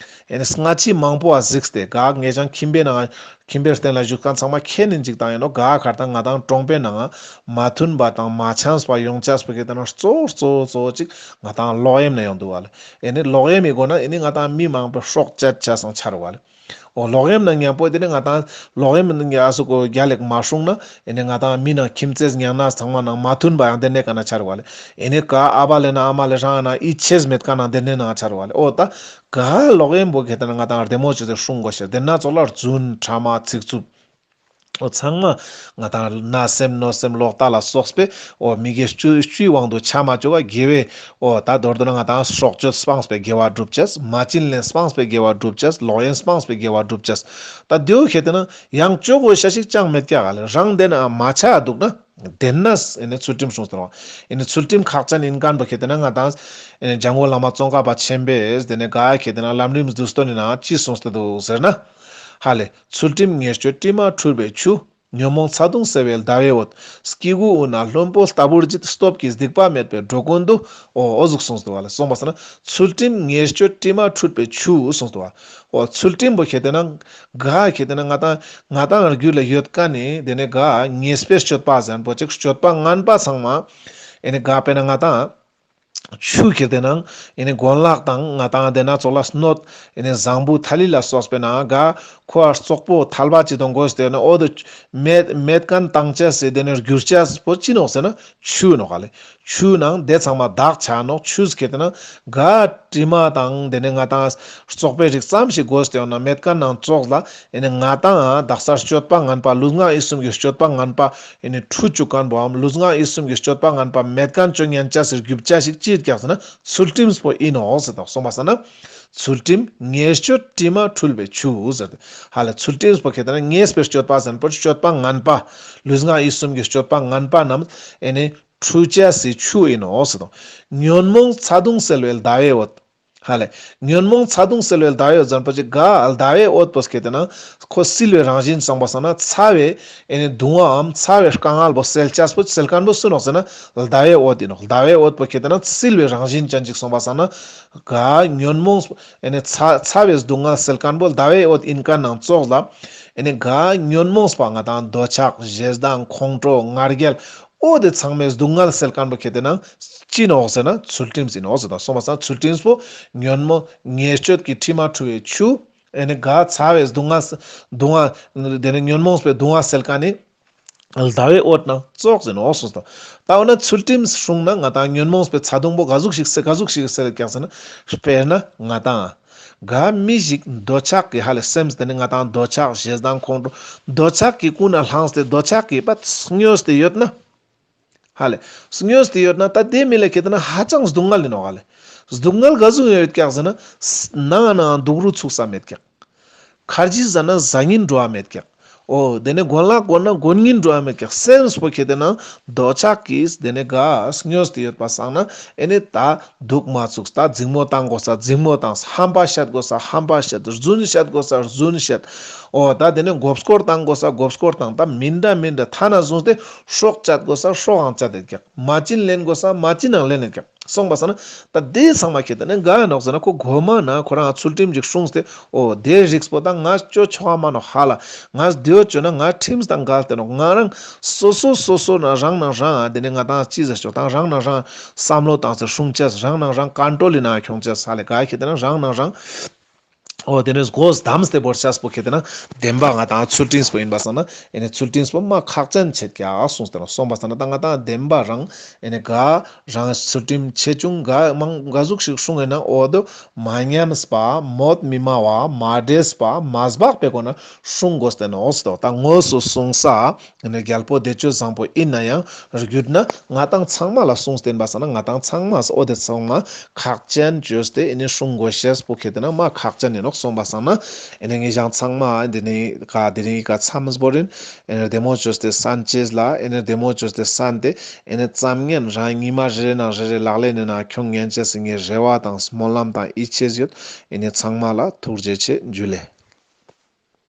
ཨེ་ནི་སྔ་ཕྱི་མང་པོ་ཨ་གཟིགས་ཏེ་ག་ངེད་ཅག་ཁྱིམ་པའི་ནང་ཁྱིམ་པའི་རྟེན་ལ་བཞུགས་མཁན་ཚང་མ་ཁས་ལེན་ཅིག་བཏང་ཡིན་ནོག། ག་ཁར་ད་ང་ཏང་གྲོང་པའི་ནང་མ་མཐུན་པ་དང་མ་འཆམས་པ་ཡོང་ཅེས་པོ་ཁེ་ཏེ་ན་གཙོ་གཙོ་གཙོ་ཅིག་ང་ཏང་ལོག་གཡེམ་ན་ཡོང་འདུག་བ་ལེ། ཨེ་ནི་ལོག་གཡེམ་མི་དགོས་ན་ཨེ་ནི་ང་ཏང་མི་མང་པོ་སྲོག་གཅད་ཆ་སང་ཆ་རུ་བ་ལེ། འོ་ལོག་གཡེམ་ན་མཉམ་པོ་དེ་ནི་ང་ཏང་ལོག་གཡེམ་ན་ཡ་སུ་གོ་རྒྱལ་ལ་མ་སྲུང་ན་ཨེ་ནི་ང་ཏང་མི་ནང་ཁྱིམ་མཚེས་ཉང་ན་ཚང་མ་ནང་མ་མཐུན་པ་ཡང་དེ་ནས་ག་ན་ཆ་རུ་བ་ལེ། ཨེ་ནི་ག་ཨ་བ་ལེ་ན་ཨ་མ་ལེ་རང་ན་ཡིད་ཆེས་མེད་མཁན་ནང་དེ་ནས་ནང་ཆ་རུ་བ་ལེ། འོ་ད་ག་ལོག་གཡེམ་པོ་ཁེ་ཏེ་ན་ང་ཏང་བདེ་མོ་བྱས་ཏེ་སྲུང་དགོས་ཤེས་དེ་ན་ཙོགས་ལ་རྫུན་ཕྲ་མ་ཚིག་རྩུབ། འོ་ཚང་མ་ང་ཏང་བརྣབ་སེམས་གནོད་སེམས་ལོག་ལྟ་ལ་སོགས་པའི་འོ་མི་དགེ་བཅུ་བཅུའི་དབང་དུ་ཆ་མ་བཅུག་པ་དགེ་བའི་འོ་ད་མདོར་བསྡུ་ན་ང་ཏང་སྲོག་གཅོད་སྤངས་པའི་དགེ་བ་སྒྲུབ་ཅེས། མ་བྱིན་ལེན་སྤངས་པའི་དགེ་བ་སྒྲུབ་ཅེས། ལོག་གཡེམ་སྤངས་པའི་དགེ་བ་སྒྲུབ་ཅེས། ད་དེའུ་ཁེ་ཏེ་ན་ཡང་བཅོ་དགོས་ཤེས་ཅང་མེད་ཀྱག་ག་ལེ། རང་དེ་ན་མ་ཆ་འདུག་ན་དེ་ན་ཨེ་ནི་ཚུལ་ཁྲིམས་སྲུང་ཟེར་བ། ཨེ་ནི་ཚུལ་ཁྲིམས་ཁག་ཅན་ཡིན་མཁན་པོ་ཁེ་ཏེ་ན་ང་ཏང་ཨེ་ནི་འཇམ་མགོན་བླ་མ་ཙོང་ཁ་པ་ཆེན་པོས་དེ་ནས་ག་ཁེ་ཏེ་ན་ལམ་རིམ་བསྡུས་དོན་ནི་ན་ཅི་གསུངས་ཏེ་འདུག་ཟེར་ན། ཧ་ལེ། ཚུལ་ཁྲིམས་ཉེས་སྤྱོད་དྲི་མ་འཁྲུད་པའི་ཆུ། ཉོན་མོངས་ཚ་གདུང་སེལ་བའི་ཟླ་བའི་འོད། སྐྱེ་དགུའི་དབུས་ན་ལྷུན་པོ་ལྟ་བུར་བརྗིད། སྟོབས་ཀྱིས་སྡིག་པ་མེད་པའི་འགྲོ་ཀུན་ཏུ། འོ་འོ་ཟུག་གསུངས་ཏེ་བ་ལེ། གསུངས་པ་སང་ན་ཚུལ་ཁྲིམས་ཉེས་སྤྱོད་དྲི་མ་འཁྲུད་པའི་ཆུ་གསུངས་ཏེ་བ། འོ་ཚུལ་ཁྲིམས་པོ་ཁེ་ཏེ་ན་ག་ཁེ་ཏེ་ན་ང་ཏང་ང་ཏང་རྒྱུད་ལ་ཡོད་མཁན་ནི་དེ་ནས་ག་ཉེས་པའི་སྤྱོད་པ་ཟེར་མཁན་པོ་ཅིག་སྤྱོད་པ་ངན་པ་ཚང་མ་ཨེ་ནི་ག་དཔེར་ན་ང་ཏང་ཆུ་ཁེ་ཏེ་ན་ཨེ་ནི་གོན་ལག་དང་ང་ཏང་དེ་ན་ཙོགས་ལ་སྣོད་ཨེ་ནི་བཟང་པོ་ཐ་ལི་ལ་སོགས་པའི་ནང་ག་ཁོ་ཨ་བཙོག་པོ་ཐལ་བ་ཅིག་དང་གོས་ཏེ་ན་འོ་དེ་མེད་མེད་མཁན་བཏང་ཅེས་སི་དེ་ནས་འགྱུར་ཅེས་པོ་ཅི་ནོག་ཟེར་ན་ཆུ་ནོག་ག་ལེ། ཆུ་ནང་དེ་ཚང་མ་དག་ཆ་ནོག། ཆུ་ཁེ་ཏེ་ན་ག་དྲི་མ་དང་དེ་ནས་ང་ཏང་བཙོག་པའི་རིགས་ཙམ་ཞིག་གོས་ཏེ་ཡོང་ན་མེད་མཁན་ནང་ཙོགས་ལ་ཨེ་ནི་ང་ཏང་དག་ས་སྤྱོད་པ་ངན་པ་ལུས་ངག་ཡིད་གསུམ་གྱི་སྤྱོད་པ་ངན་པ་ཨེ་ནི་འཁྲུ་བཅུག་མཁན་པོའམ་ལུས་ངག་ཡིད་གསུམ་གྱི་སྤྱོད་པ་ངན་པ་མེད་མཁན་བཅོ་ཉན་ཅེས་སི་རྒྱུ་ཆ་ཞིག་ཅི་ཡིན་ཀྱག་ཟེར་ན་ཚུལ་ཁྲིམས་པོ་ཡིན་ནོག་ཟེར་དང་གསུངས་པ་སང་ན། ཚུལ་ཁྲིམས་ཉེས་སྤྱོད་དྲི་མ་འཁྲུད་པའི་ཆུ་ཟེར་ཏེ། ཧ་ལེ་ཚུལ་ཁྲིམས་པོ་ཁེ་ཏེ་ན་ཉེས་པའི་སྤྱོད་པ་ཟེར་ན་པོ་སྤྱོད་པ་ངན་པ་ལུས་ངག་ཡིད་གསུམ་གྱི་སྤྱོད་པ་ངན་པ་རྣམས་ཨེ་ནི་འཁྲུ་ཅེས་སི་ཆུ་ཡིན་ནོག་ཟེར་དང་། ཉོན་མོངས་ཚ་གདུང་སེལ་བའི་ཟླ་བའི་འོད། ཧ་ལེ། ཉོན་མོངས་ཚ་གདུང་སེལ་བའི་ཟླ་བའི་འོད་ཟེར་མཁན་པོ་ཅིག་ག་ཟླ་བའི་འོད་པོ་ཁེ་ཏེ་ན་ཁོ་བསིལ་བའི་རང་བཞིན་སོང་པ་སང་ན་ཚ་བའི་ཨེ་ནི་གདུང་བའམ་ཚ་བའི་དཀའ་ངལ་པོ་སེལ་ཅེས་པོ་སེལ་མཁན་པོ་སུ་ནོག་ཟེར་ན་ཟླ་བའི་འོད་ཡིན་ནོག། ཟླ་བའི་འོད་པོ་ཁེ་ཏེ་ན་བསིལ་བའི་རང་བཞིན་ཅན་ཅིག་སོང་པ་སང་ན་ག་ཉོན་མོངས་ཨེ་ནི་ཚ་ཚ་བའི་སྡུག་བསྔལ་སེལ་མཁན་པོ་ཟླ་བའི་འོད་ཡིན་མཁན་ནང་ཙོགས་ལ་ཨེ་ནི་ག་ཉོན་མོངས་པ་ང་ཏང་འདོད་ཆགས་ཞེ་སྡང་ཁོང་ཁྲོ་ང་རྒྱལ། འོ་དེ་ཚང་མའི་སྡུག་བསྔལ་སེལ་མཁན་པོ་ཁེ་ཏེ་ན་ཅི་ནོག་ཟེར་ན་ཚུལ་ཁྲིམས་ཡིན་ནོག་ཟེར་དང་གསུངས་པ་སང་ཚུལ་ཁྲིམས་པོ་ཉོན་མོངས་ཉེས་སྤྱོད་ཀྱི་དྲི་མ་འཁྲུ་བའི་ཆུ། ཨེ་ནི་ག་ཚ་བའི་སྡུག་བསྔལ་སྡུག་བསྔལ་དེ་ནི་ཉོན་མོངས་པའི་སྡུག་བསྔལ་སེལ་མཁན་ནི་ཟླ་བའི་འོད་ནང་ཙོགས་ཡིན་ནོག་གསུངས་དང་། ད་འོ་ན་ཚུལ་ཁྲིམས་སྲུང་ན་ང་ཏང་ཉོན་མོངས་པའི་ཚ་གདུང་པོ་ག་ཟུག་ཞིག་སེལ་ག་ཟུག་ཞིག་སེལ་ཀྱག་ཟེར་ན་དཔེར་ན་ང་ཏང་ག་མི་ཞིག་འདོད་ཆགས་ཀྱི་ཧ་ལེ་སེམས་དེ་ནི་ང་ཏང་འདོད་ཆགས་ཞེ་སྡང་ཁོང་ཁྲོ་འདོད་ཆགས་ཀྱི་ཀུན་ནས་བསླངས་ཏེ་འདོད་ཆགས་ཀྱི་པ་སྨྱོས་ཏེ་ཡོད་ན། ཧ་ལེ། སྨྱོས་ཏེ་ཡོད་ན་ད་དེ་མི་ལ་ཁེ་ཏེ་ན་ཧ་ཅང་སྡུག་བསྔལ་ཡིན་ནོག་ཧ་ལེ། སྡུག་བསྔལ་ག་ཟུག་ཡོད་ཀྱག་ཟེར་ན། ནང་ནང་སྡུག་རུ་ཚུགས་ས་མེད་ཀྱག། ཁར་ཇི་ཟ་ན་ཟ་སྙིང་འདོད་པ་མེད་ཀྱག། འོ་དེ་ནས་གོན་ལག་གོན་ན་གོན་ཉིན་འགྲོ་ཡ་མེད་ཀྱག་སེམས་པོ་ཁྱེར་ཏེ་ན་འདོད་ཆགས་ཀྱིས་དེ་ནས་ག་སྨྱོས་ཏེ་ཡོད་པ་སང་ན་ཨེ་ནི་ད་འདུག་མ་ཚུགས། ད་འཛིང་མོ་བཏང་དགོས་ས་འཛིང་མོ་བཏང་། ཧམ་པ་བཤད་དགོས་ས་ཧམ་པ་བཤད། རྫུན་བཤད་དགོས་ས་རྫུན་བཤད། འོ་ད་དེ་ནས་མགོ་སྐོར་བཏང་དགོས་ས་མགོ་སྐོར་བཏང་། ད་མི་འདྲ་མི་འདྲ་ཐ་ན་བཟུང་སྟེ་སྲོག་བཅད་དགོས་ས་སྲོག་འང་བཅད་དེ་ཀྱག་མ་བྱིན་ལེན་དགོས་ས་མ་བྱིན་ནང་ལེན་ནས་ཀྱག་སོང་པ་སང་ན་ད་དེ་ཚང་མ་ཁྱེར་ཏེ་ན་ག་ཡིན་ནོག་ཟེར་ན་ཁོ་གོ་མ་ན་ཁོ་རང་ཚུལ་ཁྲིམས་ཅིག་སྲུངས་ཏེ། འོ་དེ་རིགས་པོ་ད་ང་ཅོ་ཆོག་ག་མ་ནོག་ཧ་ལ། ང་དེའོ་ཅོ་ན་ང་ཁྲིམས་དང་འགལ་ཏེ་ནོག་ང་རང་སོ་སོ་སོ་སོ་ན་རང་ནང་རང་ཨ་དེ་ནས་ང་དང་ཅི་ཟེར་ཆོག་དང་རང་ནང་རང་བསམ་བློ་བཏང་སྟེ་སྲུང་ཅེས། རང་ནང་རང་ཀོན་ཊྲོལ་ལི་ནང་ཁྱོང་ཅེས་ཧ་ལེ། ག་ཁྱེར་ཏེ་ན་རང་ནང་རང་འོ་དེ་ནས་སྒོ་བསྡམས་ཏེ་བོར་ཤེས་པོ་ཁྱེར་ཏེ་ན་བདེན་པ་ང་དང་ཚུལ་ཁྲིམས་པོ་ཡིན་པ་སང་ན་ཨེ་ནི་ཚུལ་ཁྲིམས་པོ་མ་ཁག་ཅན་ཆེད་ཀྱག་གསུངས་ཏེ་ནོག་སོང་པ་སང་ན་ད་ང་དང་བདེན་པ་རང་ཨེ་ནི་ག་རང་ཚུལ་ཁྲིམས་ཆེ་ཆུང་ག་མང་ག་ཟུག་ཞིག་སྲུང་ཡིན་ན་འོ་དོ་མ་ཉམས་པ་མོད་མི་སྨྲ་བ་མ་འདྲེས་པ་མ་སྦགས་པའི་སྒོ་ན་སྲུང་དགོས་ཏེ་ནོག་ཟེར་ཏོ། ད་དངོས་སུ་སྲུང་ས་ཨེ་ནི་རྒྱལ་པོ་བདེ་སྤྱོད་བཟང་པོ་ཡིན་ན་ཡང་བརྒྱུད་ན་ང་དང་ཚང་མ་ལ་སྲུངས་ཏེ་ཡིན་པ་སང་ན་ང་དང་ཚང་མ་འོ་དེ་ཚང་མ་ཁག་ཅན་བཅོས་ཏེ་ཨེ་ནི་སྲུང་དགོས་ཤེས་པོ་ཁྱེར་ཏེ་ན་མ་ཁག་ཅན་ཡིན་ནོག་སོང་པ་སང་ན་ཨེ་ནི་ངེད་ཅག་ཚང་མ་འདི་ནི་ག་དེ་རིང་ག་མཚམས་བོར་ཡིན། ཨེ་ནི་བདེ་མོ་བཅོས་ཏེ་གསན་ཅེས་ལ་ཨེ་ནི་བདེ་མོ་བཅོས་ཏེ་གསན་ཏེ་ཨེ་ནི་ཙམ་ཉན་རང་ཉི་མ་རེ་རེ་ནང་རེ་རེ་ལག་ལེན་ནི་ནང་ཁྱོང་ཉན་ཅེས་སི་ངའི་རེ་བ་དང་སྨོན་ལམ་དང་ཡིད་ཆེས་ཡོད། ཨེ་ནི་ཚང་མ་ལ་ཐུགས་རྗེ་ཆེ། འཇུ་ལེ།